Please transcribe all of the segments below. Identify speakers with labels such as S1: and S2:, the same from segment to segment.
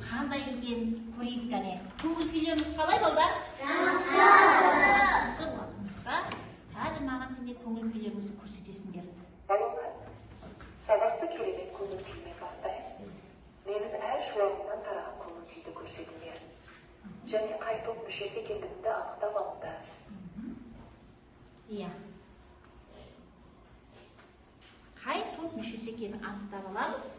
S1: қандай екенін көрейік кәне. Көңіл күйлеріңіз қалай, балдар?
S2: Жақсы.
S1: Жақсы болатын болса, қазір маған сендер көңіл күйлеріңізді көрсетесіңдер.
S3: Балалар, сабақты керемет көңіл күймен бастайық. Менің әр шуағымнан тараған көңіл күйді көрсетіңдер. Және қай топ мүшесі екендігімді анықтап алыңдар.
S1: Иә. Қай топ мүшесі екенін анықтап аламыз.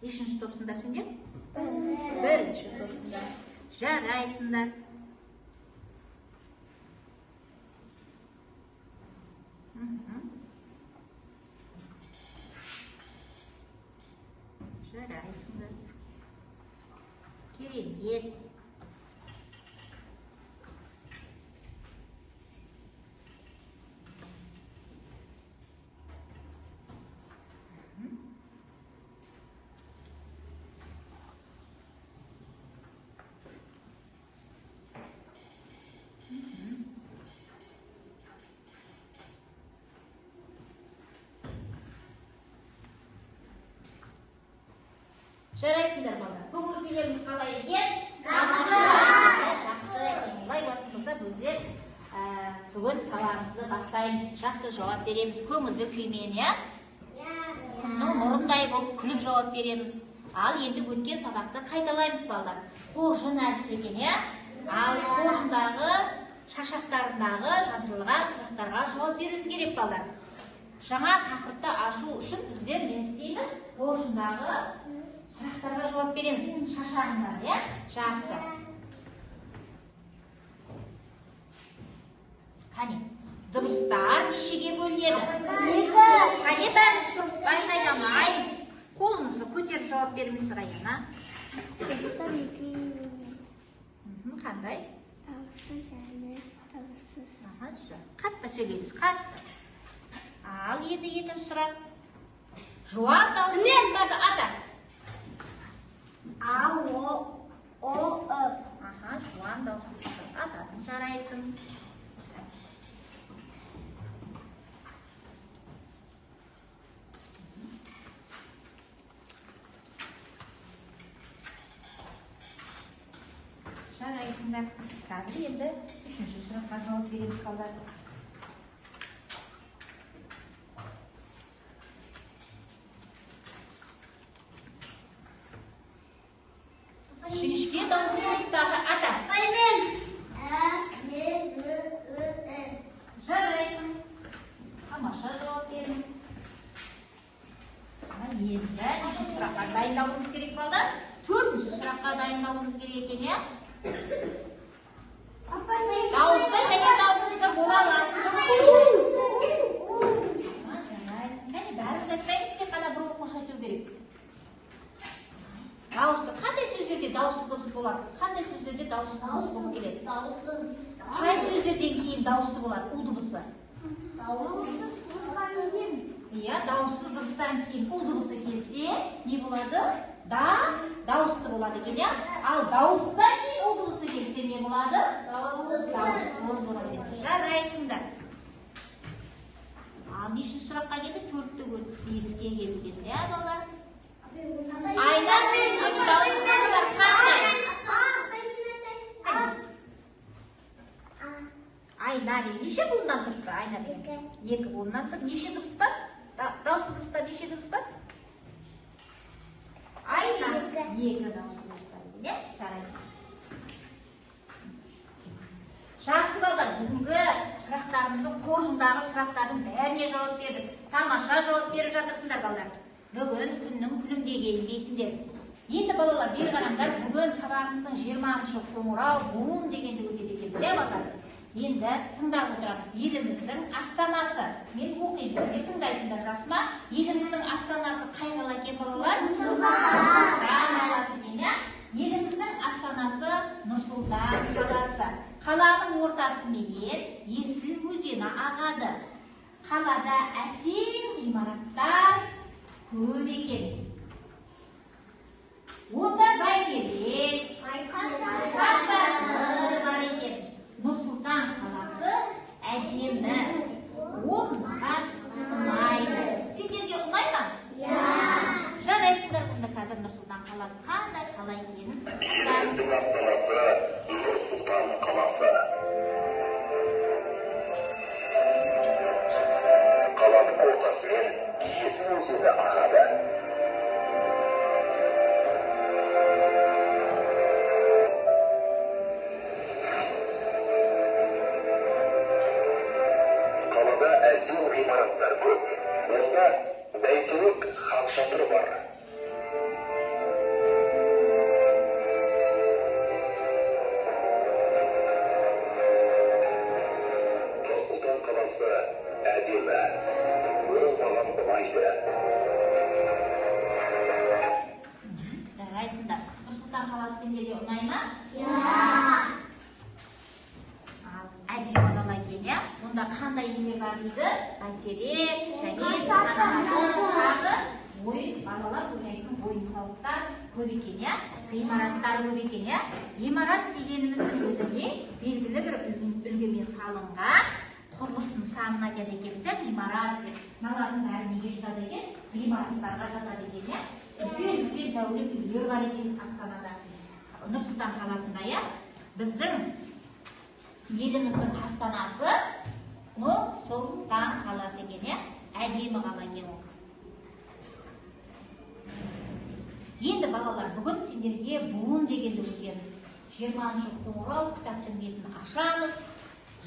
S1: Нешінші топсыңдар сендер? Бірінші топсыңдар. Жарайсыңдар. Жарайсыңдар. Керемет. Жарайсыңдар, балалар. Көңіл күйлеріңіз қалай екен?
S2: Жақсы.
S1: Жақсы екен. Олай болатын болса, біздер бүгін сабағымызды бастаймыз. Жақсы жауап береміз, көңілді күймен, иә? Күннің нұрындай болып күліп жауап береміз. Ал енді өткен сабақты қайталаймыз, балалар. Қоржын әдісі екен, иә? Ал қоржындағы шашақтарындағы жазылған сұрақтарға жауап беруіміз керек, балалар. Жаңа тақырыпты ашу үшін біздер не істейміз? Қоржындағы сұрақтарға жауап береміз. Шашағындағы, иә? Жақсы. Қане, дыбыстар нешеге бөлінеді?
S2: Екі.
S1: Қане, бәріміз айқайламаймыз. Қолымызды көтеріп жауап береміз, Раяна.
S2: Дыбыстар екіге бөлінеді.
S1: Қандай?
S2: Дауысты және дауыссыз.
S1: Қатты сөйлейміз, қатты. Ал енді екінші сұрақ. Жуан дауысты дыбыстарды ата.
S2: А, О, О, Ы.
S1: Аха, жуан дауысты дыбыстарды атадың, жарайсың. Жарайсыңдар. Қазір енді үшінші сұраққа жауап береміз, балалар. Жіңішке дауысты дыбыстарды ата.
S2: Ә, Е, Ө, Ү, І.
S1: Жарайсың. Тамаша жауап бердің. Енді неше сұраққа дайындалуымыз керек, балдар? Төртінші сұраққа дайындалуымыз керек екен, иә? Дауысты және дауыссызды бола алатын дыбыс. Жарайсың. Кәне, бәріміз айтпаймыз, тек қана бір оқушы айту керек. Дауысты қандай сөздерде дауыссыз дыбыс болады? Қандай сөздерде дауыссыз дыбыс болып келеді? Қай сөздерден кейін дауысты болады? У дыбысы.
S2: Дауыссыз дыбыстан кейін.
S1: Иә, дауыссыз дыбыстан кейін у дыбысы келсе, не болады? Да, дауысты болады екен, иә? Ал дауыстан кейін у дыбысы келсе, не болады? Дауыссыз болады екен. Жарайсыңдар. Ал нешінші сұраққа келдік? Төртті өтіп, беске келдік, иә, балалар? Айна сөзінің дауысты дыбыстары қандай? Айна деген неше буыннан тұрыпты? Айна деген екі буыннан тұрып, неше дыбыс бар? Дауысты дыбыста неше дыбыс бар? Айна. Екі дауысты дыбыс бар екен, иә? Жарайсың. Жақсы, балалар, бүгінгі сұрақтарымыздың қоржындағы сұрақтардың бәріне жауап бердік. Тамаша жауап беріп жатырсыңдар, балалар. Бүгін күннің күлімдегенін дейсіңдер. Енді балалар, бері қараңдар, бүгін сабағымыздың 20-шы қоңырау буын дегенді өтеді екенбіз, иә, балалар? Енді тыңдап отырамыз. Еліміздің астанасы. Мен оқимын, сендер тыңдайсыңдар, жақсы ма? Еліміздің астанасы қай қала екен, балалар? Нұр-Сұлтан қаласы екен, иә? Еліміздің астанасы Нұр-Сұлтан қаласы. Қаланың ортасыменен Есіл өзені ағады. Қалада әсем ғимараттар көп екен. Онда Бәйтерек, Қашағыр бар екен. Нұр-Сұлтан қаласы әдемі. Ол маған
S4: қаласы. Қаланың ортасымен Есіл өзені ағады. Қалада әсем ғимараттар көп. Онда Бәйтерек хан шатыры бар. Нұр-Сұлтан қаласы әдемі. Ол маған ұнайды.
S1: Жарайсыңдар. Нұр-Сұлтан қаласы сендерге ұнай ма?
S2: Иә.
S1: Ал, әдемі қала екен, иә? Онда қандай нелер бар дейді? Бәйтерек және
S2: Хан шатыр.
S1: тағы ойын, балалар ойнайтын ойын сауықтар көп екен, иә? Ғимараттар көп екен, иә? Ғимарат дегеніміздің өзі не? Белгілі бір үлгімен салынған құрылыс нысанын айтады екенбіз, иә? Ғимарат деп. Мыналардың бәрі неге жатады екен? Ғимараттарға жатады екен, иә? Үлкен үлкен зәулім үйлер бар екен Астанада, Нұр-Сұлтан қаласында, иә? Біздің еліміздің астанасы Нұр-Сұлтан қаласы екен, иә? Әдемі қала екен ол. Енді балалар, бүгін сендерге буын дегенді өтеміз. 20-шы қоңырау, кітаптың бетін ашамыз,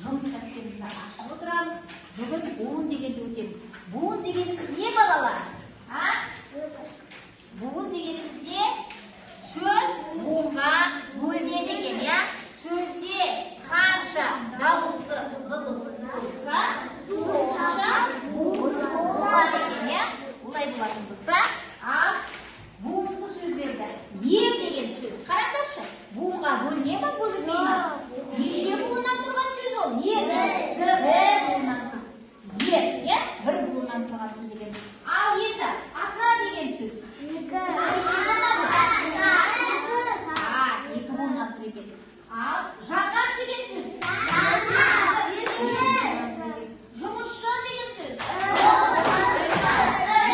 S1: жұмыс дәптерімізді ашып отырамыз. Бүгін буын дегенді өтеміз. Буын дегеніміз не, балалар? А? Буын дегеніміз не? Сөз буынға бөлінеді екен, иә? Сөзде қанша дауысты дыбыс болса, сонша буын болады екен, иә? Олай болатын болса, ал буынды сөздерді ер деген сөз, қараңдаршы, буынға бөліне ма, бөлінбей ма? Неше буыннан тұрған сөз ол? Ер. Бір буыннан сөз. Ер, иә? Бір буыннан тұрған сөз екен. Ал енді ата деген сөз.
S2: Екі.
S1: Неше буыннан тұрады? Екі буыннан тұр екен. Ал жаңғақ деген сөз. Жұмысшы деген сөз.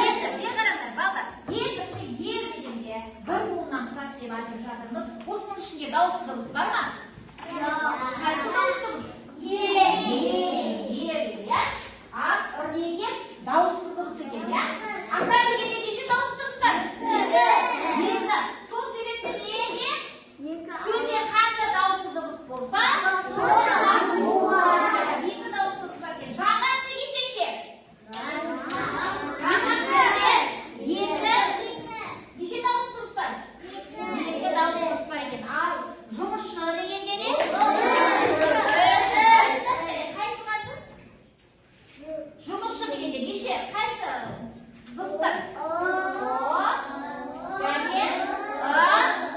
S1: Енді бері қараңдар, балалар. Ең бірінші ер дегенде бір буыннан тұрады деп айтып жатырмыз. Осының ішінде дауысты дыбыс бар ма? Қайсы дауысты дыбыс? Е. Ер деген, иә? Ал ыр деген дауыссыз дыбыс екен, иә? Ата дегенде неше дауысты дыбыс бар? Екі. Сол себептен неге? Сөзде қанша дауысты дыбыс болса, сонша буын. Екі дауысты дыбыс бар екен. Жаңғақ дегенде ше? Жаңғақ дегенде екі. Неше дауысты дыбыс бар? Екі дауысты дыбыс бар екен. Ал жұмысшы дегенде не? Қайсы қайсы? Жұмысшы дегенде неше? Қайсы дыбыстар? О, және ы,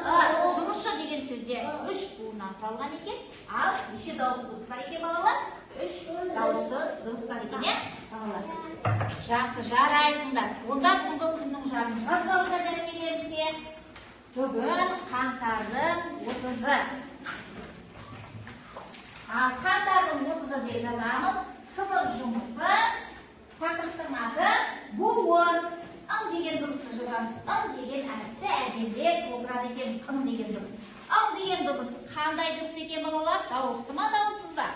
S1: ы. Жұмысшы деген сөзде үш буыннан құралған екен. Ал неше дауысты дыбыс бар екен, балалар? Үш дауысты дыбыс бар екен, иә? Балалар. Жақсы, жарайсыңдар. Онда бүгінгі күннің жарын жазып алыңдар дәптерлеріңізге. Бүгін қаңтардың 30-ы. Ал қаңтардың 30-ы деп жазамыз. Сынып жұмысы. Тақырыптың аты буын. Ың деген дыбысты жазамыз. Ың деген әріпті әдемілеп толтырады екенбіз. Ың деген дыбыс. Ың деген дыбыс қандай дыбыс екен, балалар? Дауысты ма, дауыссыз ба?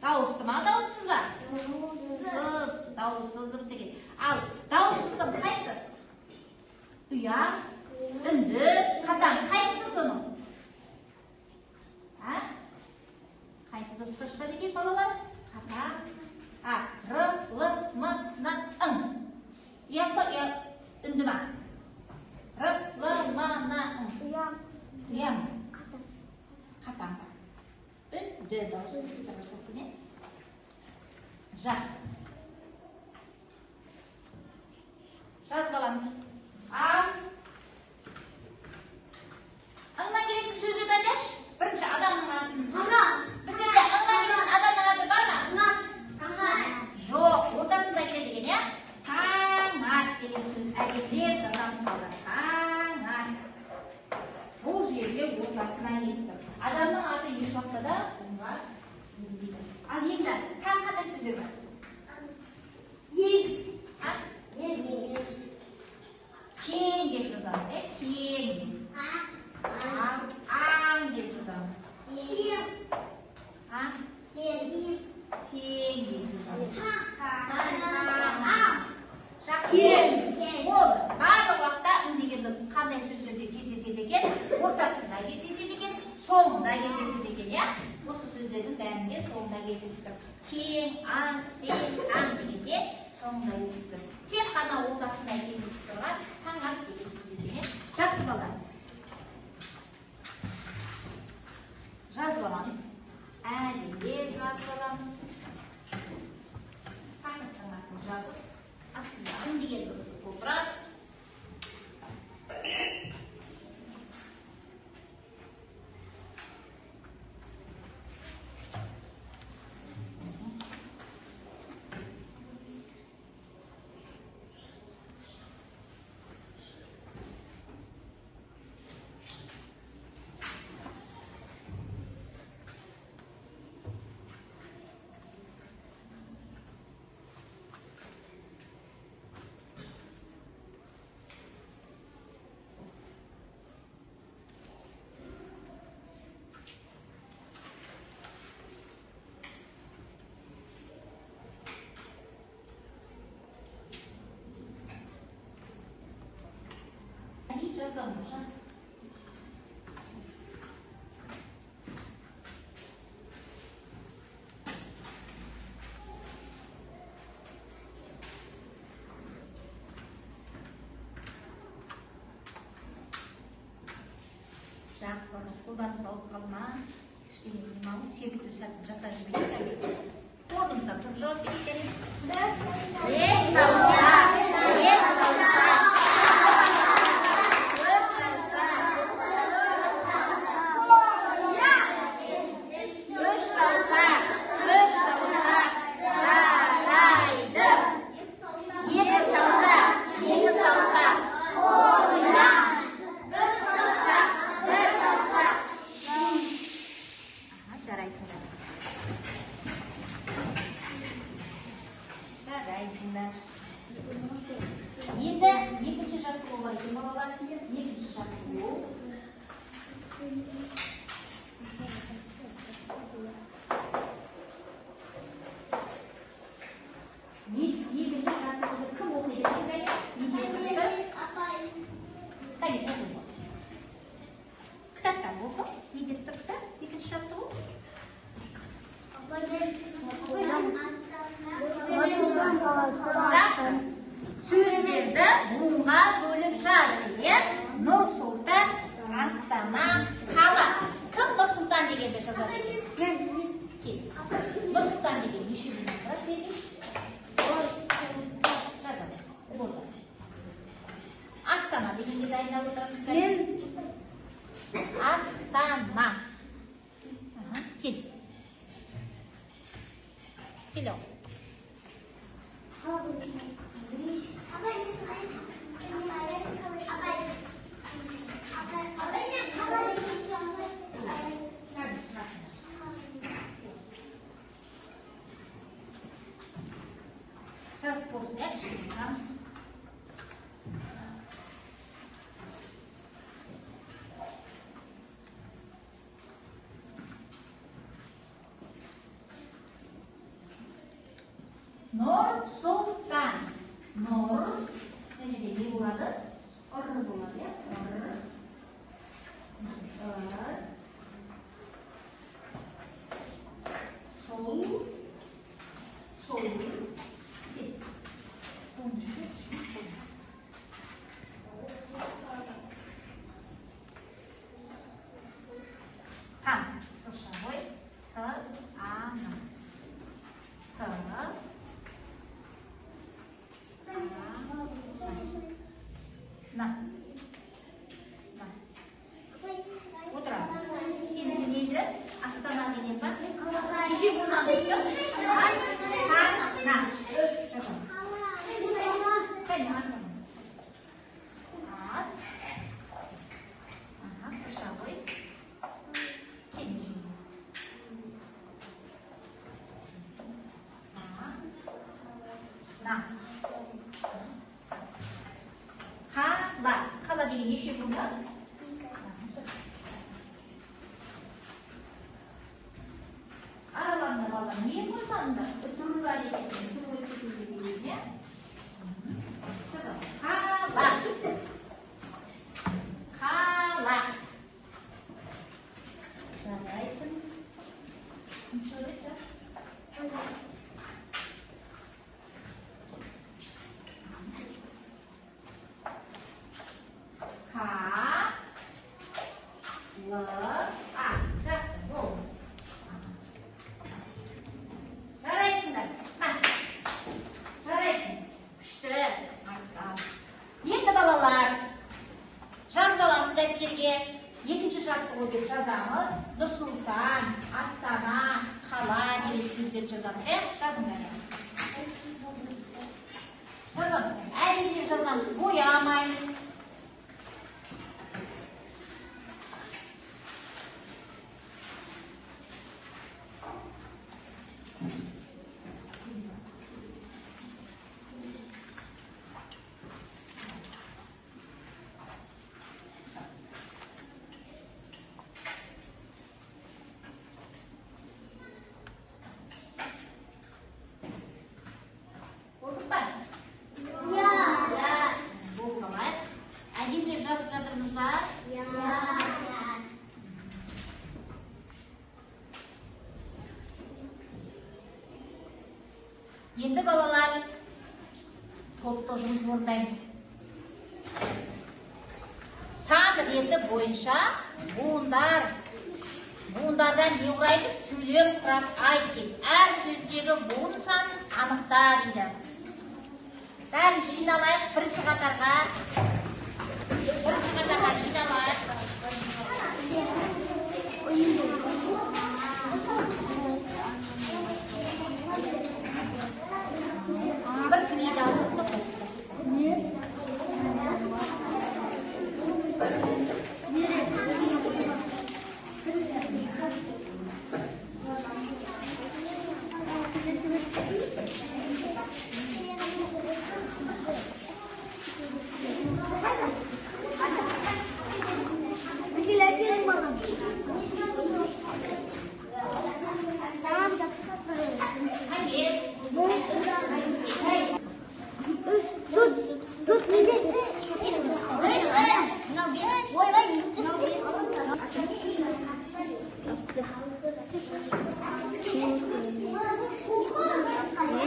S1: Дауысты ма, дауыссыз ба? Дауыссыз. Дауыссыз дыбыс екен. Ал дауыссыздың қайсы? Ұяң, үнді, қатаң. Қайсысы соның? А? Қайсы дыбысқа жатады екен, балалар? Қатаң. А, Р, Л, М, Н, Ң. Ұяң па, ұяң, үнді ма? Р, Л, М, Н, Ң. Ұяң. Қатаң. Үнді дауысты дыбыстарға жатады, не? Жақсы. Жазып аламыз. Ал ыңнан келетін сөздерді айтайықшы. Бірінші адамның атын. Біздерде ыңнан келетін адамның аты бар ма? Жоқ, ортасында келеді екен, иә? Таң ат деген сөз әдемілеп жазамыз, балалар. Таң ат. Бұл жерде ортасына келіп тұр. Адамның аты еш уақытта да оңға бөлінбейді. Ал енді тағы қандай сөздер бар? А? Кең деп жазамыз, иә? Кең. Ал аң деп жазамыз. Соңында кездеседі екен, иә? Осы сөздердің бәрінде соңында кездесіп тұр. Кең, аң, сен, аң дегенде соңында кездесіп тұр. Тек қана ортасында кездесіп тұрған таң ат деген сөз екен, иә? Жақсы балдар. Жазып аламыз. Әдемілеп жазып аламыз. Тақырыптың атын жазып, астына ң деген дыбысты толтырамыз. Жаз. Жақсы балдар, қолдарыңыз ауырып қалма. Кішкене демалып, сергіту сәтін жасап жіберейік. Орнымыздан тұрып жауап берейік. Бес саусақ, бес саусақ. Енді екінші жаттығу бар екен, балалар. Екінші жаттығу. Екінші жаттығуды кім оқиды екен, кәне? Не деп тұрды? Кәне, оқы. Кітаптан оқы. Не деп тұр кітап? Екінші жаттығу. Жақсы. Сөздерді буынға бөліп жаз деген. Нұр-Сұлтан, Астана, қала. Кім Нұр-Сұлтан дегенді жазады? Мен. Кел. Нұр-Сұлтан деген неше буыннан тұрады деген? Жазады. Болды. Астана дегенге дайындап отырамыз. Мен. Астана. Кел. Кел ау. Жазып болсын, иә, кішкене тұрамыз. Нұр-Сұлтан. Нұр. Мына жерде не болады? Р болады, иә? Р. Р. Сол. Сол. Т. Сызықша ғой. Т. А. Н. Т. На. На. Отырамын. Сенікі нейді? Астана деген ба? Неше буыннан тұрды? Астана. Жазамын. Кәне, ар жағынан. Ас. Аха, сызықша ғой. Кел, А. На. Қала. Қала деген неше буын бар? Араларында балалар не қойсаңдар? Үтір бар екен. Үтір қойып кетуге болады, иә? Қала. Қала. Кім шыға береді? К, Л, А. Жақсы, болды. Жарайсыңдар. Жарайсың. Күшті. Енді балалар, жазып аламыз дәптерге. Екінші жаттығу деп жазамыз. Нұр-Сұлтан, Астана, қала деген сөздерді жазамыз, иә? Жазыңдар. Жазамыз. Әдемілеп жазамыз, боямаймыз. Болдық па?
S2: Иә.
S1: Болып алайық. Әдемілеп жазып жатырмыз ба?
S2: Иә.
S1: Енді балалар, топтық жұмыс орындаймыз. Сан реті бойынша буындардан не құраймыз? Сөйлем құрап айт дейді. Әр сөздегі буын санын анықта дейді. Бәрін жиналайық бірінші қатарға. Бірінші қатарға жиналайық. Бір книга алсақ та болды. Қане?
S2: Біз болдық!
S1: Қане?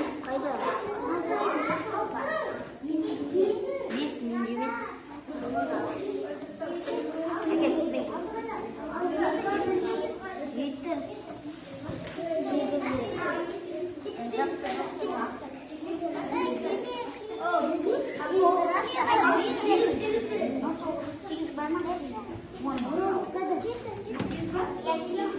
S1: Ортада келе. Қане, бірінші сөзді оқы. Не деген сөз?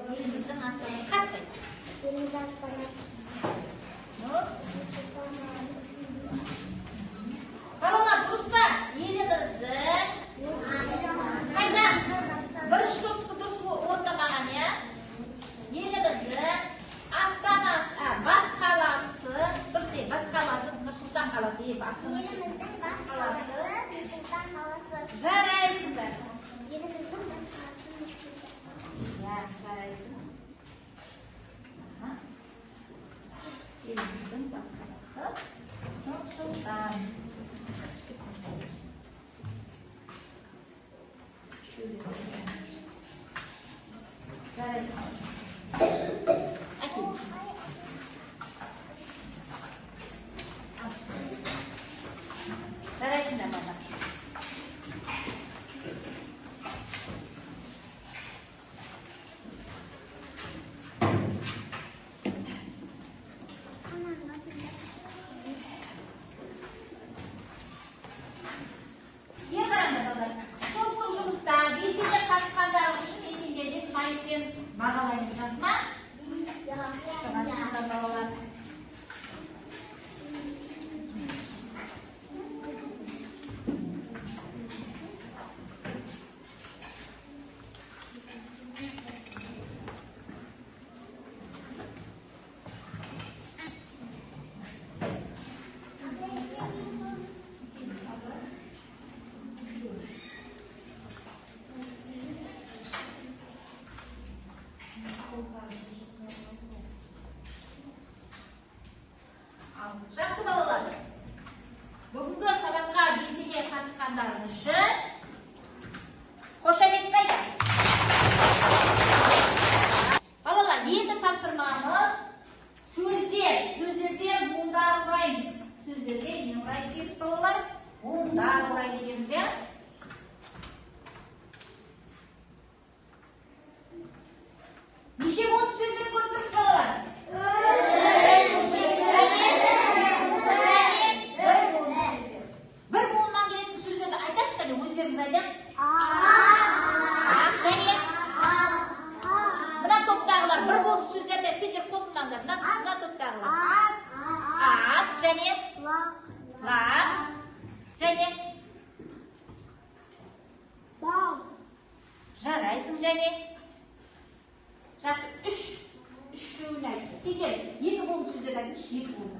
S1: Еліміздің астанасы. Қатты айт. Нұр. Балалар, дұрыс па? Еліміздің қайда? Бірінші топтікі дұрыс орындамаған, иә? Еліміздің астанасы, бас қаласы, дұрыс ей, бас қаласы Нұр-Сұлтан қаласы, ей, астанасы.
S2: Еліміздің бас қаласы Нұр-Сұлтан қаласы.
S1: Жарайсыңдар.
S2: Еліміздің бас қаласы Нұр-Сұлтан.
S1: Иә, жарайсың. Аха. Еліміздің бас қаласы Нұр-Сұлтан. Жарайсың. Әкел. Ал. Жарайсыңдар, балалар. Бері қараңдар, балалар. Топтық жұмыста белсене қатысқан Жақсы балалар. Бүгінгі сабаққа белсене қатысқандарың үшін қошемет қайда? Балалар, енді тапсырмамыз сөздер. Сөздерден буындар құраймыз. Сөздерден не құрайды екенбіз, балалар? Буындар құрайды екенбіз, иә? Неше буынды сөздер көріп тұрмыз, балалар? Бір буыннан келетін сөздерді айтайықшы, қане, өздеріңіз айтайық. Ақ және мына топтағылар бір буынды сөздерді сендер қосылмаңдар. Мына топтағылар. Ат және лақ және жарайсың және жақсы үшеуін айтты. Сендер екі буынды сөздерді айтыңызшы, екі буынды.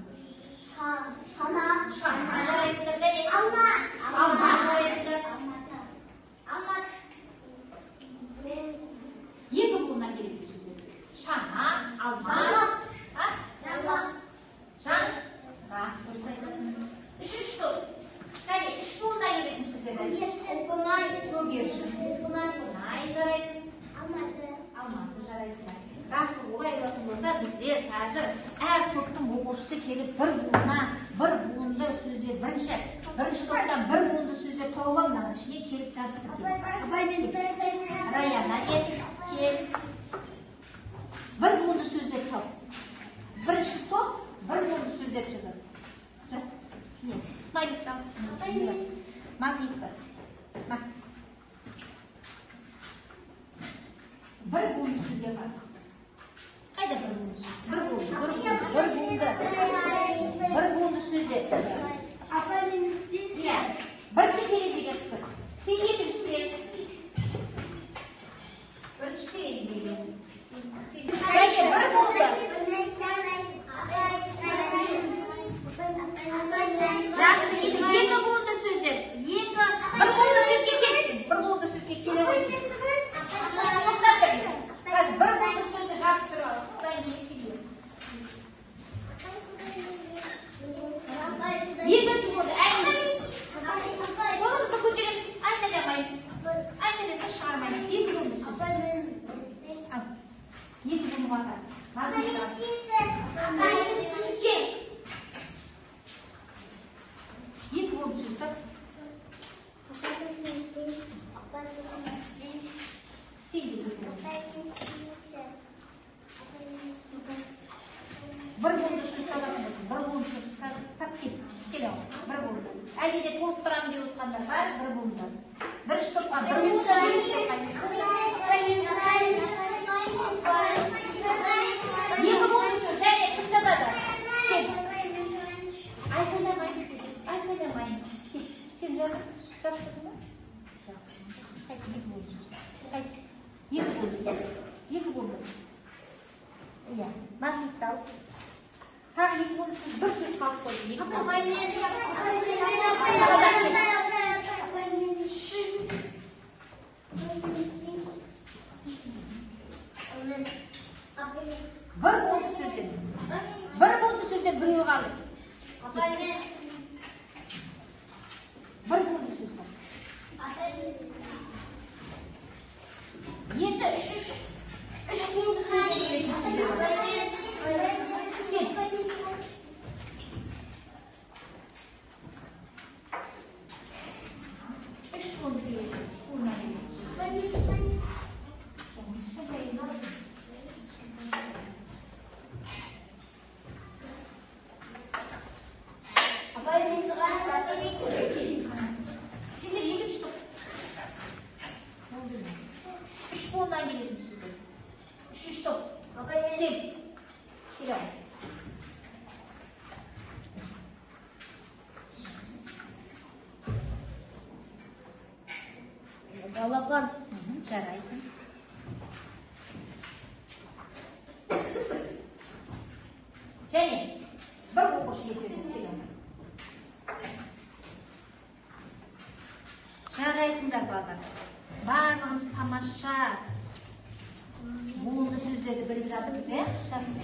S1: Шана. Шана жарайсыңдар және алма. Алма жарайсыңдар. Екі буыннан келетін сөздер. Шана, алма. Жаңғақ, дұрыс айтасың. Үшінші топ. Және үш буыннан келетін сөздерді айтыңыз. Көгершін. Құлпынай жарайсың. Алматы жарайсыңдар. Жақсы, олай болатын болса, біздер қазір әр топтың оқушысы келіп бір буыннан, бір буынды сөздер, бірінші топтан бір буынды сөздер тауып алып, мынаның ішіне келіп жабыстырып кел. Раяна кел, кел. Бір буынды сөздер тауып. Бірінші топ бір буынды сөздер жазады. Жаз. Не, смайлик там. Магнит бар. Бір буынды сөздер бар. Қайда бір буынды сөз? Бір буынды, бір буынды, бір буынды. Бір буынды сөздер. Иә. Бірінші терезеге қысыр. Сен екіншісі. Бірінші терезеге. Және бір буынды. Жақсы, енді екі буынды сөздер. Екі, бір буынды сөзге келсін. Бір буынды сөзге келе қойсын. Тоқтап тұр. Қазір бір буынды сөзді жабыстырып аласың, одан кейін сендер. Екінші буынды әңгіме. Қолымызды көтереміз, айқайламаймыз. Айқайласа шығармаймыз. Екі буынды сөз. Ал, екі буынға ата. Кел. Екі буынды сөз тап. Сен де екі буынды. Бір буынды сөз табасың болсын, бір буынды сөз тап кел. Кел ал, бір буынды. Әлде де толықтырамын деп отқандар бар, бір буынды. Бірінші топқа бір буынды, екінші топқа екі буынды сөз. Және кім табады? Кел. Айқайламаймыз, айқайламаймыз. Кел. Сен жабыстырдың ба? Қайсы екі буынды сөз? Қайсы? Екі буынды. Екі буынды. Иә, магнитті ал. Тағы екі буынды сөз, бір сөз қалып қойды. Екі буынды. Бір буынды сөзден. Бір буынды сөзден біреуі қалды. Бір буынды сөз қалды. Енді үш буынды сөзден келетін сөздер. Кел. Үш буынды келетін, үш буыннан келетін. Сендер екінші топ. Үш буыннан келетін сөздер. Үшінші топ. Кел. Кел ал.
S2: Балапан.
S1: Жарайсың. Және бір оқушы келсе де кел ал. Жарайсыңдар, балалар. Барлығымыз тамаша буынды сөздерді біліп жатырмыз, иә? Жақсы.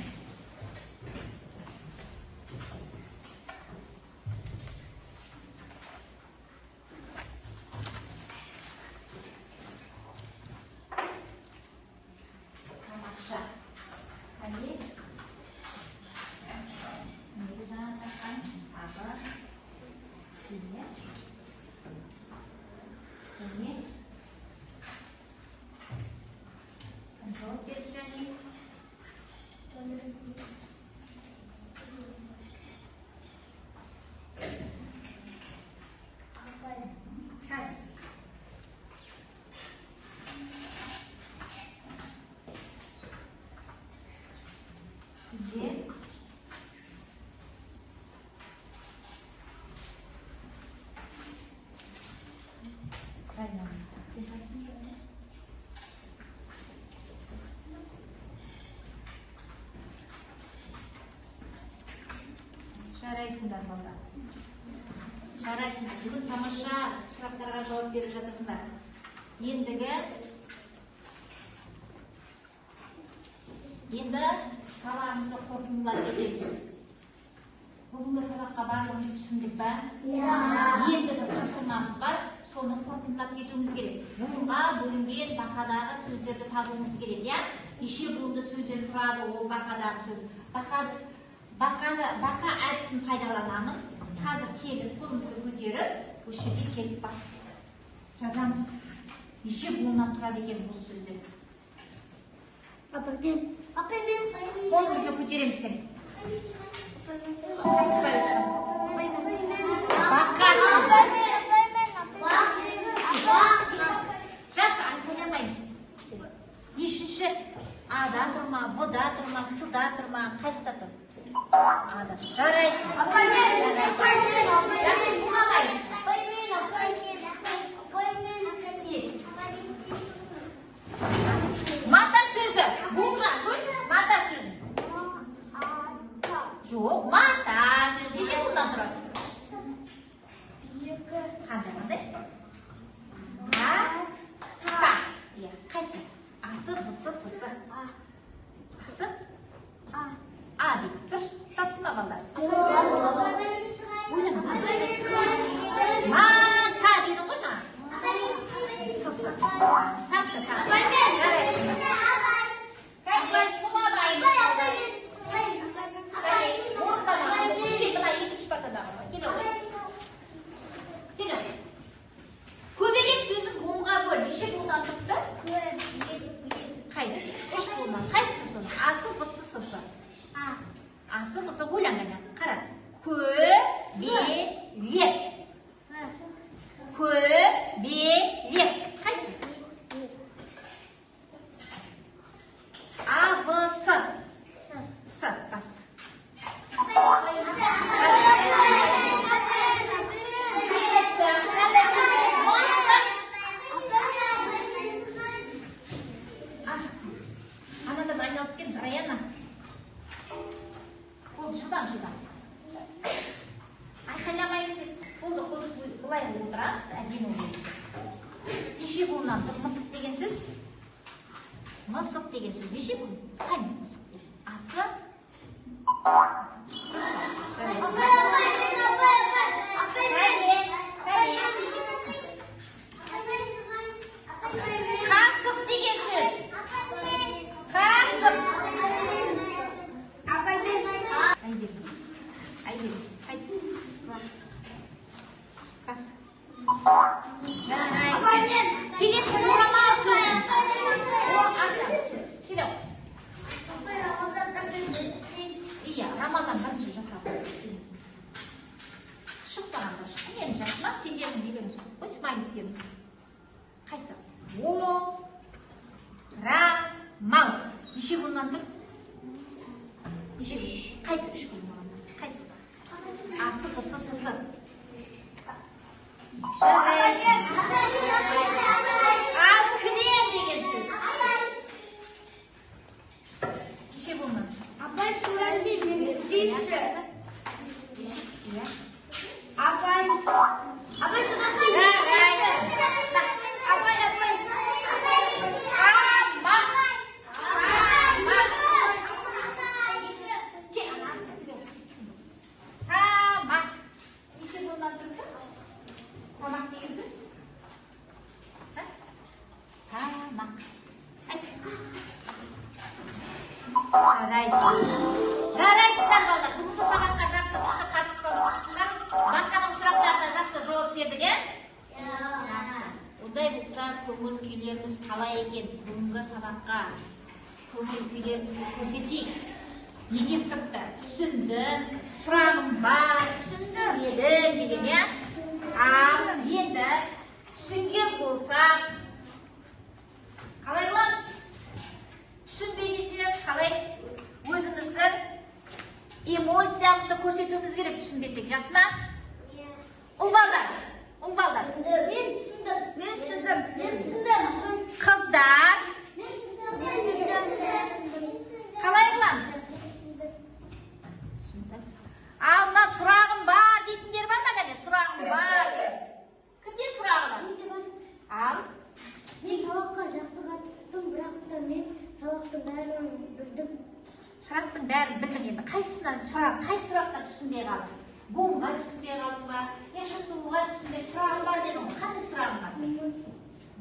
S1: Иә. Және кім жауап берді, Және? Қазір. Бізде правильно. Сен қайсысын жауап? Жарайсыңдар, балдар. Жарайсыңдар. Бүгін тамаша сұрақтарға жауап беріп жатырсыңдар. Енді сабағымызды қорытындылап кетеміз. Бүгінгі сабаққа барлығымыз түсіндік па?
S2: Иә.
S1: Енді бір тапсырмамыз бар, соны қорытындылап кетуіміз керек. Буынға бөлінген бақадағы сөздерді табуымыз керек, иә? Неше буынды сөзден тұрады ол бақадағы сөз? Бақа әдісін пайдаланамыз. Қазір келіп қолымызды көтеріп, осы жерге келіп басып жазамыз. Неше буыннан тұрады екен осы сөздер?
S2: Апай мен.
S1: Қолымызды көтереміз кәне. Қатыспай отырған. Бақа сөзі. Жақсы, айқайламаймыз. Нешінші? А-да тұр ма, В-да тұр ма, С-да тұр ма, қайсыда тұр? А-да. Жарайсың. Жарайсың. Жақсы, шуламаймыз. Кел. Мата сөзі. Буынға бөл, мата сөзін. Жоқ, мата сөзі. Неше буыннан тұрады? Қандай, қандай? А, та. Иә, қайсы? Асы, Б-сы, С-сы. Асы? А дейді. Дұрыс тапты ма, балалар? Ойлама. Мата дедің ғой жаңа. С-сы. Тапты, тапты. Жарайсыңдар. Кәне, шуламаймыз. Орындама. Кел, мына екінші партадағы. Келе ғой. Келе ғой. Көбелек сөзін буынға бөл. Неше буыннан тұрды? Қайсысы? Үш буыннан. Қайсысы соны? Асы, Б-сы, С-сы. Асы, Б-сы, ойлан кәне. Қара. Көбелек. Көбелек. Қайсысы? А, Б, С. С. Бас. Келесі. Қандай сөз? Мысық. Ашық. Анадан айналып кел, Раяна. Болды, жылдам, жылдам. Айқайламаймыз. Болды, болды, былай отырамыз, әдемі болып. Неше буыннан тұр мысық деген сөз? Мысық деген сөз неше буын? Қане мысық деген? Асы. Дұрыс. Жарайсың. Кәне, кәне. Қасық деген сөз. Қасық. Әйгерім. Әйгерім. Қайсы? Бас. Жарайсың. Келесі орамал сөзі. О, Аржан. Келе ғой. Иә, Рамазан бірінші жасады. Шықпағанда шықсын, енді жақсы ма? Сендердің нелеріңіз көп қой, смайликтеріңіз. Қайсы? О, ра, мал. Неше буыннан тұр? Неше? Қайсы үш буыннан? Қайсы? Асы, Б-сы, С-сы. Жарайсың. Ал кілем деген сөз. Неше буыннан тұр?
S2: Апай, суретті мен істейінші.
S1: Иә.
S2: Апай. Апай, суретті
S1: Жарайсың.
S2: Апай, апай.
S1: Тамақ. Тамақ. Кел, ана, тамақ. Неше буыннан тұрды? Тамақ деген сөз? А? Тамақ. Айт. Жарайсың. Жарайсыңдар, балалар. Бүгінгі сабаққа жақсы күшті қатысып отырсыңдар. Бақаның сұрақтарына жақсы бердік, иә? Жақсы. Ондай болса, көңіл күйлеріміз қалай екен? Бүгінгі сабаққа көңіл күйлерімізді көрсетейік. Не деп тұрыпты? Түсіндім, сұрағым бар, түсінбедім деген, иә? Ал енді түсінген болсақ, қалай қыламыз? Түсінбей десек, қалай өзіміздің эмоциямызды көрсетуіміз керек түсінбесек, жақсы ма? Ұл балдар, ұл балдар.
S2: Мен түсіндім. Мен түсіндім. Мен түсіндім.
S1: Қыздар,
S2: Мен түсіндім.
S1: қалай қыламыз? Түсінді. Ал мына сұрағым бар дейтіндер бар ма, кәне? Сұрағым бар деген. Кімде сұрағы бар? Ал,
S2: Мен сабаққа жақсы қатыстым, бірақ та мен сабақтың бәрін білдім.
S1: Сұрақтың бәрін білдің енді. Қайсысынан сұрақ, қай сұраққа түсінбей қалдың? Буынға түсінбей қалдың ба? Я жаттығуға түсінбей, сұрағым бар дедің ғой. Қандай сұрағың бар?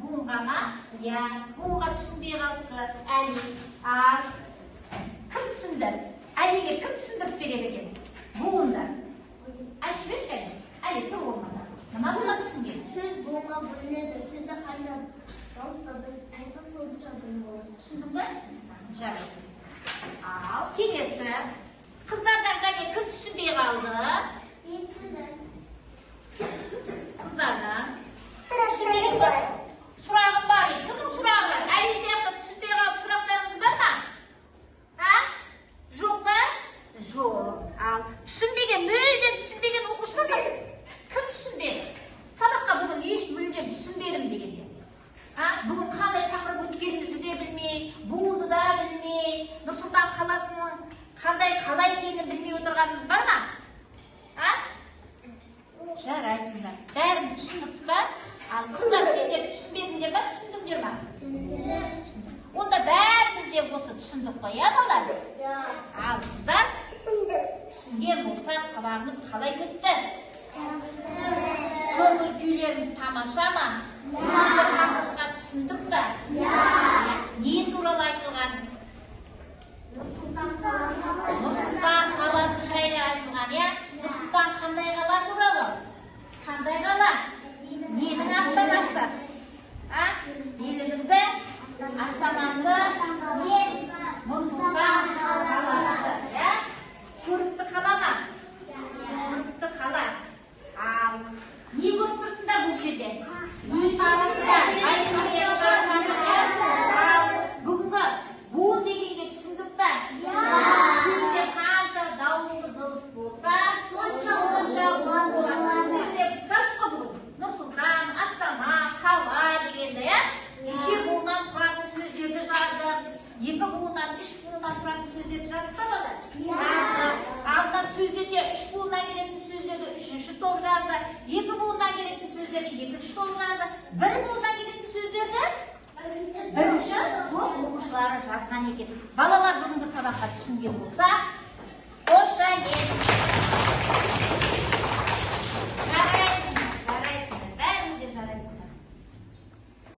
S1: Буынға ма? Иә, буынға түсінбей қалыпты Әли. Ал кім түсінді? Әлиге кім түсіндіріп береді екен? Буынды. Айтып жіберші, кәне. Әли, тұр орнында. Мына бала түсінген.
S2: Сөз буынға бөлінеді. Сөзді қандай дауыс дыбыс болса, сонша бөлім болады.
S1: Түсіндің ба? Жарайсың. Ал келесі. Қыздардан кәне кім түсінбей қалды?
S2: Мен түсіндім.
S1: Қыздардан. Түсінбеген бар. Сұрағым бар дейді. Кімнің сұрағы бар? Әли сияқты түсінбей қалып сұрақтарыңыз бар ма? А? Жоқ па? Жоқ. Ал түсінбеген, мүлдем түсінбеген оқушы бар ма? Кім түсінбеді? Сабаққа бүгін еш мүлдем түсінбедім дегенде. А? Бүгін қандай тақырып өткенімізді де білмей, буынды да білмей, Нұр-Сұлтан қаласының қандай қала екенін білмей отырғанымыз бар ма? А? Жарайсыңдар. Бәріміз түсіндік па? Ал қыздар, сендер түсінбедіңдер ма, түсіндіңдер ма? Онда бәріміз де осы түсіндік қой, иә, балалар? Ал қыздар, түсінген болсақ, сабағымыз қалай өтті? Көңіл күйлеріміз тамаша ма? Бүгінгі тақырыпқа түсіндік па? Иә. Не туралы айтылған? Нұр-Сұлтан қаласы жайлы айтылған, иә? Нұр-Сұлтан қандай қала туралы? Қандай қала? Ненің астанасы? А? Елімізді астанасы не? Нұр-Сұлтан қаласы, иә? Көрікті қала ма? Көрікті қала. Ал не көріп тұрсыңдар бұл жерде? Ғимараттар, Бәйтерек қаласы, иә? Ал бүгінгі буын дегенге түсіндік па? Сөзде қанша дауысты дыбыс болса, сонша буын болады. Сөзде жаздық қой бүгін. Нұр-Сұлтан, Астана, қала дегенді, иә? Неше буыннан тұратын сөздерді жаздық. Екі буыннан, үш буыннан тұратын сөздерді жаздық па, балалар? Жаздық. Ал мына сөздерде үш буыннан келетін сөздерді үшінші топ жазды. Екі буыннан келетін сөздерді екінші топ жазды. Бір буыннан келетін сөздерді бірінші топ оқушылары жазған екен. Балалар, бүгінгі сабаққа түсінген болса, қошемет.